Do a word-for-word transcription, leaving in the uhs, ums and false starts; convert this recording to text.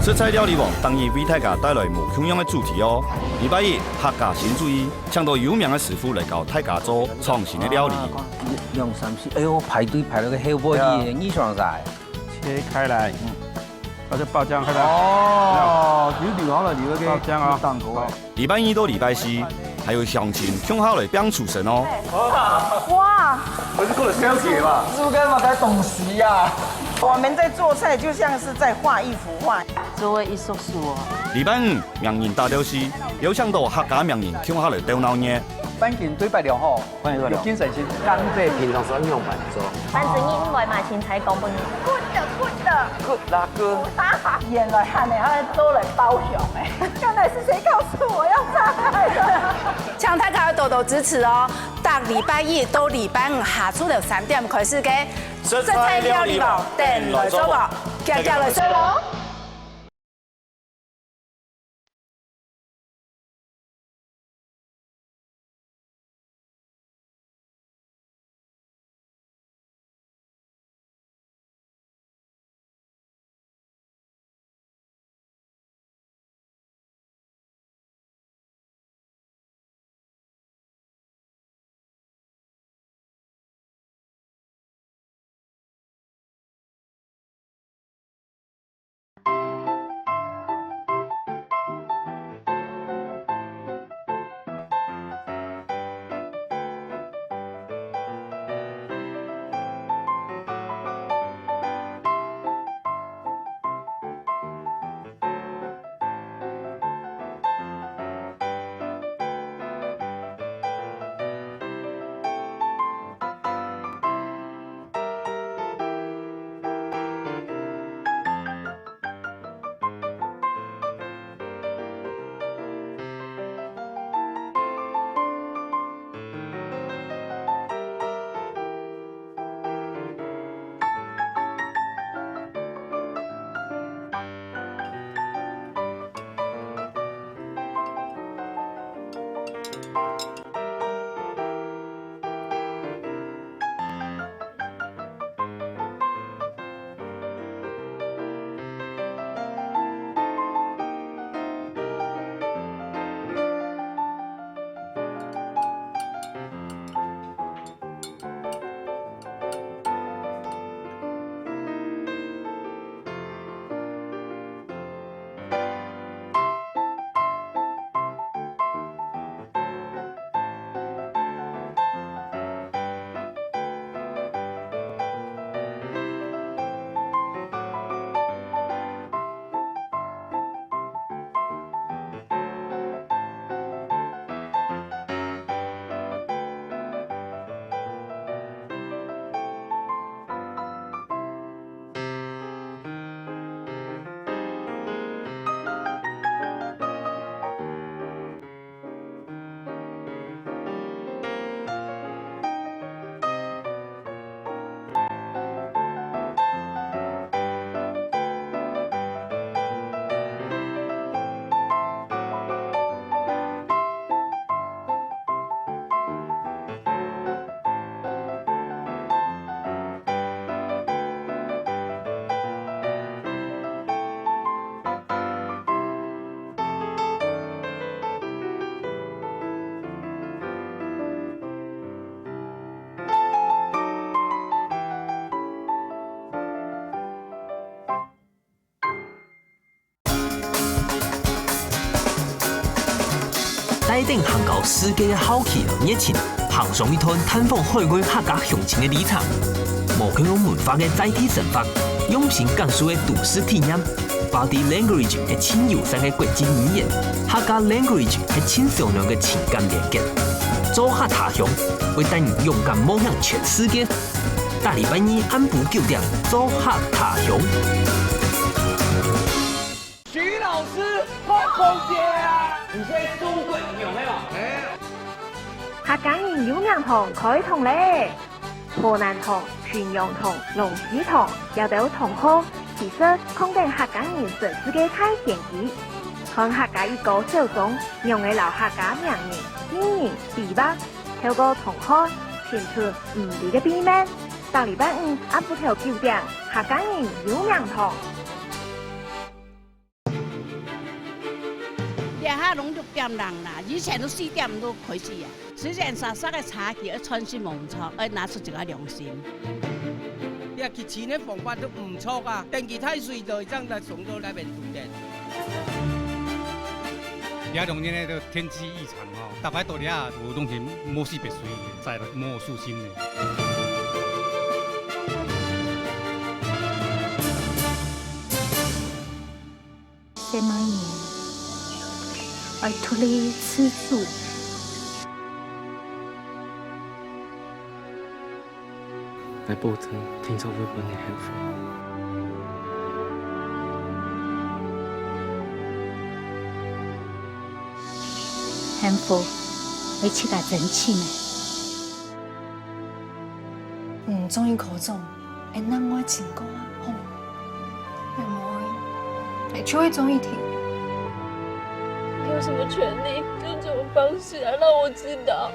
食材料理王逐日為大家帶來無共樣个主題哦。禮拜一，客家新主意，請到有名个師傅來教大家做創新个料理。啊，兩三四，哎喲，排隊排到个後背去，對啊。你想啥？切開來，嗯，那就爆醬，看到？哦，有流好了，流个爆醬啊，有淡薄。好。禮拜二到禮拜四，還有鄉親共下來拚廚神哦。哇！我是過了消解吧？是不是剛剛買的東西呀？我們在做菜就像是在畫一幅畫。做个一束束哦。禮拜五，名人大鬥敘，邀請到客家名人共下來鬥鬧熱。環境對白了吼，有精神心。講者平常時愛仰般做？反正你毋會嘛，凊彩講分你。Good 的，good 的。Good 啦，good。原來還要做人包雄哎，剛才是誰告訴我要炸開的？請大家多多支持哦！逐禮拜一到禮拜五下晝頭三點開始个食材料理王，等來做無？遽遽來食哦！帶等行到世界个好奇摎熱情，行上一段探訪海外客家鄉親个旅程。無共樣文化个在地生活，用心感受个都市體驗。Body language係盡友善个國際語言，客家language係盡燒暖个情感連結。做客他鄉，會帶你勇敢冒險全世界。逐禮拜二暗晡九點，做客他鄉。 徐老師，好高興啊！你是中國人的嘛？哎。客家人有名堂開堂咧！河南堂、浚陽堂、龍溪堂這兜堂號，其實囥等客家人食事个大先機。看客家一家小眾，仰仔摎客家名人、藝人比劃，透過堂號，尋出毋知个秘密。逐禮拜五暗晡頭九點，客家人有名堂。啊，攏六點零啦，以前都四點都開始啊。雖然細細个茶具愛穿新無毋著，愛拿出一个良心。這个錢个方法都毋著啊，電器太水就會正來送到那邊煮个。這兩年个天氣異常吼，逐擺到這無東西，無四別水，再來無舒心个。 細妹呢，𠊎獨立自主。𠊎保證，定著會分你幸福。幸福，愛自家爭取呢。 嗯，中意科長，恁樣𠊎情歌啊，好無？阿妹，你就會中意聽。你有什麼權利用這種方式來讓我知道？